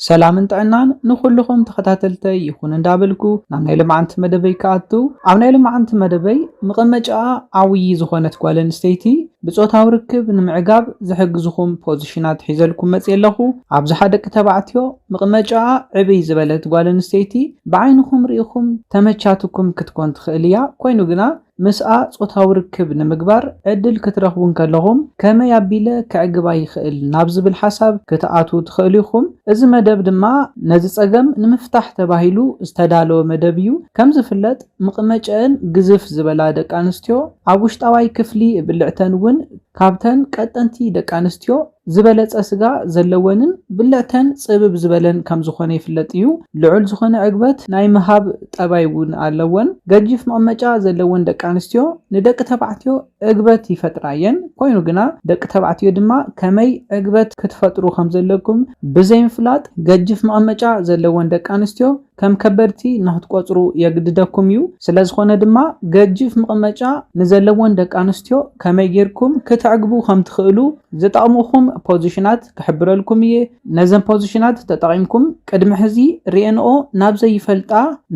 ሰላምን ጥዕናን ንኹልኹም ተኸታተልተይ ይኹን እንዳበልኩ ናብ ናይ ልማዓንቲ መደበይ ክኣቱ። ኣብ ናይ ልማዓንቲ መደበይ መቐመጫኣ ዓብዪ ዝኾነት ጓል ኣንስተይቲ ብጾታዊ ርክብ ንምዕጋብ ዝሕግዝኹም ፖዚሽናት ሒዘልኩም መፅየ ኣለኹ። ኣብዝሓ ደቂ ተባዕትዮ መቐመጫኣ ዕብይ ዝበለት ጓል ኣንስተይቲ ብዓይንኹም ርኢኹም ተመቻትኩም ክትኮን ትኽእል እያ። ኮይኑ ግና ምስኣ ጾታዊ ርክብ ንምግባር ዕድል ክትረኽቡ እንከለኹም ከመይ ኣቢለ ከዕግባ ይኽእል ናብ ዝብል ሓሳብ ክትኣትዉ ትኽእሉ ኢኹም። እዚ መደብ ድማ ነዚ ጸገም ንምፍታሕ ተባሂሉ ዝተዳለወ መደብ እዩ። ከም ዝፍለጥ መቐመጨአን ግዝፍ ዝበላ ደቂ ኣንስትዮ ኣብ ውሽጣዋይ ክፍሊ ብልዕተን እውን ካብተን ቀጠንቲ ደቂ ኣንስትዮ ዝበለጸ ስጋ ዘለወንን ብልዕተን ጽብብ ዝበለን ከም ዝኾነ ይፍለጥ እዩ። ልዑል ዝኾነ ዕግበት ናይ ምሃብ ጠባይ እውን ኣለወን። ገጂፍ መቐመጫ ዘለወን ደቂ ኣንስትዮ ንደቂ ተባዕትዮ ዕግበት ይፈጥራ እየን። ኮይኑ ግና ደቂ ተባዕትዮ ድማ ከመይ ዕግበት ክትፈጥሩ ከም ዘለኩም ብዘይምፍላጥ ገጂፍ መቐመጫ ዘለወን ደቂ ኣንስትዮ ከም ከበድቲ ንክትቆጽሩ የግድደኩም እዩ። ስለ ዝኾነ ድማ ገጂፍ መቐመጫ ንዘለወን ደቂ ኣንስትዮ ከመይ ጌርኩም ክትዕግቡ ከም ትኽእሉ ዝጠቕሙኹም ፖዚሽናት ክሕብረልኩም እየ። ነዘን ፖዚሽናት ተጠቒምኩም ቅድሚ ሕዚ ርኤንኦ ናብ ዘይፈልጣ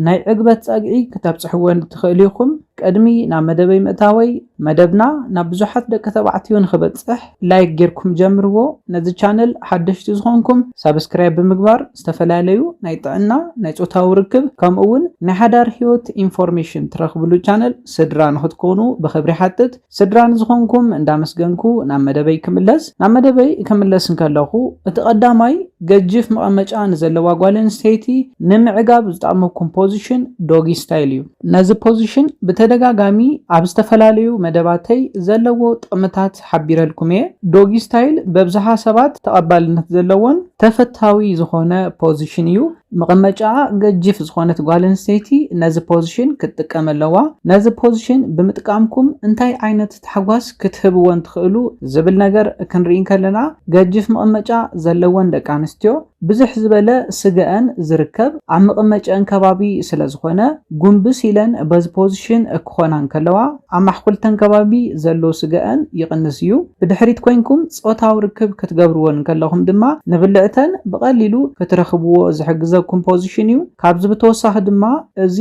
ናይ ዕግበት ጸግዒ ክተብጽሕወን ትኽእሉ ኢኹም። ቅድሚ ናብ መደበይ ምእታወይ መደብና ናብ ብዙሓት ደቂ ተባዕትዮ ንኽበጽሕ ላይክ ጌርኩም ጀምርዎ። ነዚ ቻነል ሓደሽቲ ዝኾንኩም ሳብስክራይብ ብምግባር ዝተፈላለዩ ናይ ጥዕና፣ ናይ ጾታዊ ርክብ ከምኡ እውን ናይ ሓዳር ህይወት ኢንፎርሜሽን ትረኽብሉ ቻነል ስድራ ንኽትኮኑ ብኽብሪ ሓትት። ስድራ ንዝኾንኩም እንዳመስገንኩ ናብ መደበይ ክምለስ። ናብ መደበይ ክምለስ እንከለኹ እቲ ቀዳማይ ገጅፍ መቐመጫ ንዘለዋ ጓል ኣንስተይቲ ንምዕጋብ ዝጠቕመኩም ፖዚሽን ዶጊ ስታይል እዩ። ነዚ ፖዚሽን ብተደጋጋሚ ኣብ ዝተፈላለዩ መደባተይ ዘለዎ ጥቕምታት ሓቢረልኩም እየ። ዶጊ ስታይል በብዝሓ ሰባት ተቐባልነት ዘለዎን ተፈታዊ ዝኾነ ፖዚሽን እዩ። መቐመጫኣ ገጅፍ ዝኾነት ጓል ኣንስተይቲ ነዚ ፖዚሽን ክትጥቀም ኣለዋ። ነዚ ፖዚሽን ብምጥቃምኩም እንታይ ዓይነት ታሕጓስ ክትህብወን ትኽእሉ ዝብል ነገር ክንርኢ እንከለና፣ ገጅፍ መቐመጫ ዘለወን ደቂ ኣንስትዮ ብዝሕ ዝበለ ስገአን ዝርከብ ኣብ መቐመጨአን ከባቢ ስለ ዝኾነ፣ ጉንብስ ኢለን በዚ ፖዚሽን ክኾና እንከለዋ፣ ኣብ ማሕኩልተን ከባቢ ዘሎ ስገአን ይቕንስ እዩ። ብድሕሪት ኮይንኩም ጾታዊ ርክብ ክትገብርወን እንከለኹም ድማ ንብልዕተን ብቐሊሉ ክትረኽብዎ ዝሕግዘኩም ፖዚሽን እዩ። ካብዚ ብተወሳኺ ድማ እዚ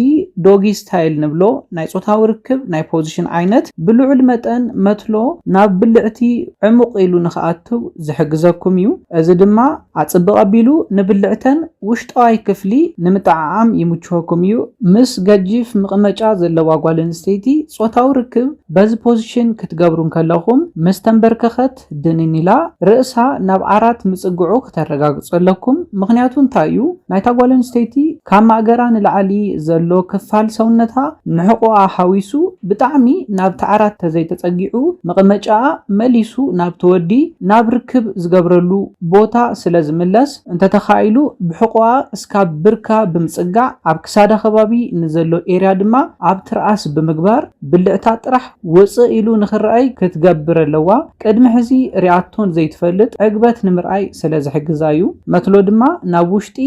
ዶጊ ስታይል ንብሎ ናይ ጾታዊ ርክብ ናይ ፖዚሽን ዓይነት ብልዑል መጠን መትሎ ናብ ብልዕቲ ዕሙቕ ኢሉ ንኽኣትው ዝሕግዘኩም እዩ። እዚ ድማ ኣጽብቕ ኣቢሉ ንብልዕተን ውሽጣዋይ ክፍሊ ንምጥዓዓም ይምችወኩም እዩ። ምስ ገጂፍ መቐመጫ ዘለዋ ጓል ኣንስተይቲ ጾታዊ ርክብ በዚ ፖዚሽን ክትገብሩ እንከለኹም፣ ምስ ተንበርከኸት ድንን ኢላ ርእሳ ናብ ዓራት ምጽግዑ ክተረጋግጹ ኣለኩም። ምኽንያቱ እንታይ እዩ? ናይታ ጓል ኣንስተይቲ ካብ ማእገራ ንላዕሊ ዘሎ ክፋል ሰውነታ ንሕቖኣ ሓዊሱ ብጣዕሚ ናብቲ ዓራት ተዘይተጸጊዑ፣ መቐመጫኣ መሊሱ ናብቲ ወዲ ናብ ርክብ ዝገብረሉ ቦታ ስለ ዝምለስ፣ እንተተኻኢሉ ብሕቖኣ እስካብ ብርካ ብምጽጋዕ፣ ኣብ ክሳዳ ከባቢ ንዘሎ ኤርያ ድማ ኣብ ትርኣስ ብምግባር፣ ብልዕታ ጥራሕ ውጽእ ኢሉ ንኽረኣይ ክትገብር ኣለዋ። ቅድሚ ሕዚ ሪኣቶን ዘይትፈልጥ ዕግበት ንምርኣይ ስለ ዝሕግዛ እዩ። መትሎ ድማ ናብ ውሽጢ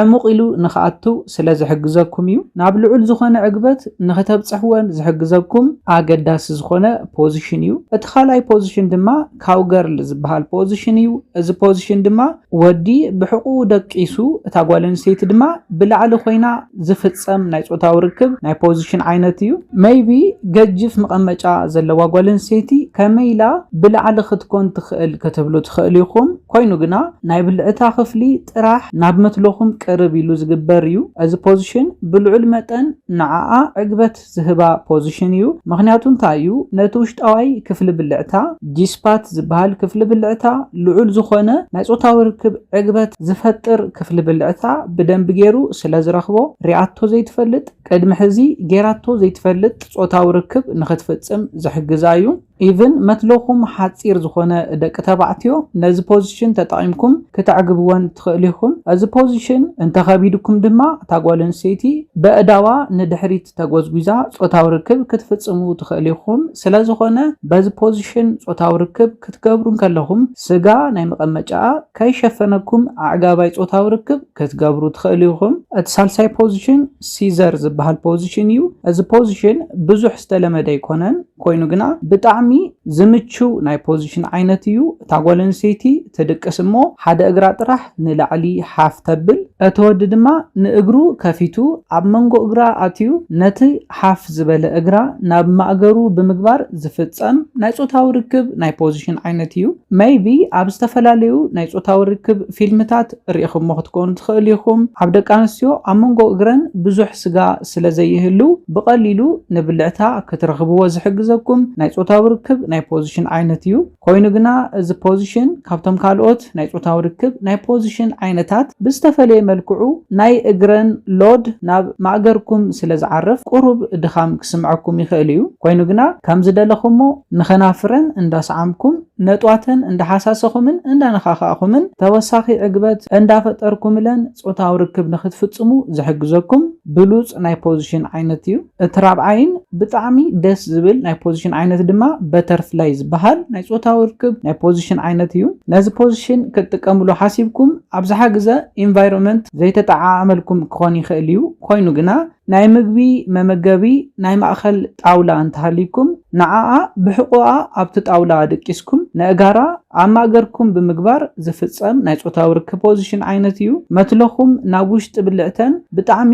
ዕሙቕ ኢሉ ንኽኣትው ስለ ዝሕግዘኩም እዩ። ናብ ልዑል ዝኾነ ዕግበት ንኽተብጽሕወን ዝሕግዘኩም ኣገዳሲ ዝኾነ ፖዚሽን እዩ። እቲ ካልኣይ ፖዚሽን ድማ ካውገርል ዝበሃል ፖዚሽን እዩ። እዚ ፖዚሽን ድማ ወዲ ብሕቑኡ ደቂሱ፣ እታ ጓል ኣንስተይቲ ድማ ብላዕሊ ኮይና ዝፍጸም ናይ ጾታዊ ርክብ ናይ ፖዚሽን ዓይነት እዩ። ሜይቢ ገጅፍ መቐመጫ ዘለዋ ጓል ኣንስተይቲ ከመይ ኢላ ብላዕሊ ክትኮን ትኽእል ክትብሉ ትኽእሉ ኢኹም። ኮይኑ ግና ናይ ብልዕታ ክፍሊ ጥራሕ ናብ መትሎኹም ቅርብ ኢሉ ዝግበር እዩ። እዚ ፖዚሽን ብልዑል መጠን ንዓኣ ዕግበት ዝህባ ፖዚሽን እዩ። ምኽንያቱ እንታይ እዩ? ነቲ ውሽጣዋይ ክፍሊ ብልዕታ፣ ጂስፓት ዝበሃል ክፍሊ ብልዕታ፣ ልዑል ዝኾነ ናይ ጾታዊ ርክብ ዕግበት ዝፈጥር ክፍሊ ብልዕታ ብደንቢ ገይሩ ስለ ዝረኽቦ፣ ሪኣቶ ዘይትፈልጥ፣ ቅድሚ ሕዚ ገይራቶ ዘይትፈልጥ ጾታዊ ርክብ ንኽትፍጽም ዝሕግዛ እዩ። ኢቭን መትሎኹም ሓጺር ዝኾነ ደቂ ተባዕትዮ ነዚ ፖዚሽን ተጠቒምኩም ክተዕግብወን ትኽእሉ ኢኹም። እዚ ፖዚሽን እንተኸቢድኩም ድማ እታ ጓል ኣንስተይቲ በእዳዋ ንድሕሪት ተጎዝጒዛ ጾታዊ ርክብ ክትፍጽሙ ትኽእሉ ኢኹም። ስለ ዝኾነ በዚ ፖዚሽን ጾታዊ ርክብ ክትገብሩ እንከለኹም ስጋ ናይ መቐመጫኣ ከይሸፈነኩም ኣዕጋባይ ጾታዊ ርክብ ክትገብሩ ትኽእሉ ኢኹም። እቲ ሳልሳይ ፖዚሽን ሲዘር ዝበሃል position እዩ። እዚ position ብዙሕ ዝተለመደ ኣይኮነን፣ ኮይኑ ግና ብጣዕሚ ዝምችው ናይ position ዓይነት እዩ። እታ ጓል ኣንስተይቲ ትድቅስ እሞ ሓደ እግራ ጥራሕ ንላዕሊ ሓፍ ተብል፣ እቲ ወዲ ድማ ንእግሩ ከፊቱ ኣብ መንጎ እግራ ኣትዩ ነቲ ሓፍ ዝበለ እግራ ናብ ማእገሩ ብምግባር ዝፍጸም ናይ ጾታዊ ርክብ ናይ position ዓይነት እዩ። Maybe ኣብ ዝተፈላለዩ ናይ ጾታዊ ርክብ ፊልምታት ርኢኹሞ ክትኮኑ ትኽእሉ ኢኹም። ኣብ ደቂ ኣንስትዮ ኣብ መንጎ እግረን ብዙሕ ስጋ ስለ ዘይህሉ ብቐሊሉ ንብልዕታ ክትረኽብዎ ዝሕግዘኩም ናይ ጾታዊ ርክብ ናይ position ዓይነት እዩ። ኮይኑ ግና እዚ position ካብቶም ካልኦት ናይ ጾታዊ ርክብ ናይ position ዓይነታት ብዝተፈለየ መልክዑ ናይ እግረን load ናብ ማእገርኩም ስለ ዝዓርፍ ቁሩብ ድኻም ክስምዐኩም ይኽእል እዩ። ኮይኑ ግና ከም ዝደለኹሞ ንኸናፍረን እንዳሰዓምኩም ነጥዋተን እንዳሓሳሰኹምን እንዳነኻኻእኹምን ተወሳኺ ዕግበት እንዳፈጠርኩምለን ጾታዊ ርክብ ንኽትፍጽሙ ዝሕግዘኩም ብሉጽ ናይ position ዓይነት እዩ። እቲ ራብዓይን ብጣዕሚ ደስ ዝብል ናይ position ዓይነት ድማ butterfly ዝበሃል ናይ ጾታዊ ርክብ ናይ position ዓይነት እዩ። ነዚ position ክትጥቀምሉ ሓሲብኩም ኣብዝሓ ግዘ environment ዘይተጠዓዓመልኩም ክኾን ይኽእል እዩ። ኮይኑ ግና ናይ ምግቢ መመገቢ ናይ ማእኸል ጣውላ እንተሃልይኩም ንዓኣ ብሕቆኣ ኣብቲ ጣውላ ደቂስኩም ነእጋራ ኣብ ማእገርኩም ብምግባር ዝፍጸም ናይ ጾታዊ ርክብ position ዓይነት እዩ። መትለኹም ናብ ውሽጢ ብልዕተን ብጣዕሚ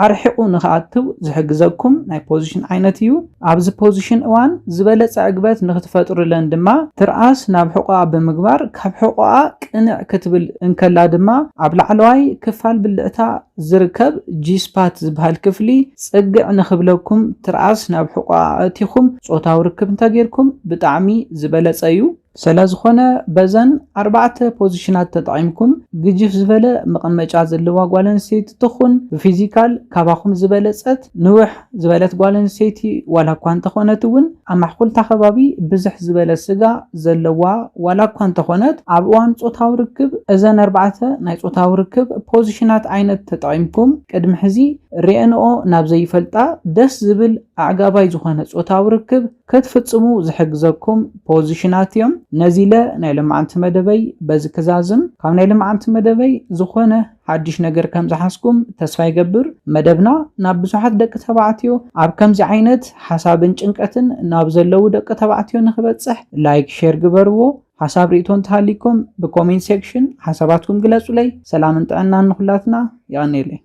ኣርሒቑ ንኽኣትው ዝሕግዘኩም ናይ position ዓይነት እዩ። ኣብዚ position እዋን ዝበለጸ ዕግበት ንኽትፈጥሩለን ድማ ትርኣስ ናብ ሕቆኣ ብምግባር ካብ ሕቆኣ ቅንዕ ክትብል እንከላ ድማ ኣብ ላዕለዋይ ክፋል ብልዕታ ዝርከብ G spot ዝበሃል ክፍሊ ጽግዕ ንኽብለኩም ትርኣስ ናብ ሕቆኣ ኣእቲኹም ጾታዊ ርክብ እንተጌርኩም ብጣዕሚ ዝበለጸ እዩ። ስለ ዝኾነ በዘን ኣርባዕተ position ኣት ተጠቒምኩም ግጅፍ ዝበለ መቐመጫ ዘለዋ ጓል ኣንስተይቲ ትኹን ብፊዚካል ካባኹም ዝበለጸት ንውሕ ዝበለት ጓል ኣንስተይቲ ዋላ እኳ እንተኾነት እውን ኣብ ማሕኩልታ ከባቢ ብዝሕ ዝበለ ስጋ ዘለዋ ዋላ እኳ እንተኾነት ኣብ እዋን ጾታዊ ርክብ እዘን ኣርባዕተ ናይ ጾታዊ ርክብ position ኣት ዓይነት ተጠቒምኩም ቅድሚ ሕዚ ርኤንኦ ናብ ዘይፈልጣ ደስ ዝብል ኣዕጋባይ ዝኾነ ጾታዊ ርክብ ክትፍጽሙ ዝሕግዘኩም position ኣት እዮም። ነዚ ኢለ ናይ ሎማዓንቲ መደበይ በዚ ክዛዝም። ካብ ናይ ሎማዓንቲ መደበይ ዝኾነ ሓድሽ ነገር ከም ዝሓዝኩም ተስፋ ይገብር። መደብና ናብ ብዙሓት ደቂ ተባዕትዮ ኣብ ከምዚ ዓይነት ሓሳብን ጭንቀትን ናብ ዘለዉ ደቂ ተባዕትዮ ንኽበጽሕ like፣ share ግበርዎ። ሓሳብ ርእይቶ እንተሃሊኩም ብ comment section ሓሳባትኩም ግለጹለይ። ሰላምን ጥዕናን ንኹላትና። የቐንየለይ።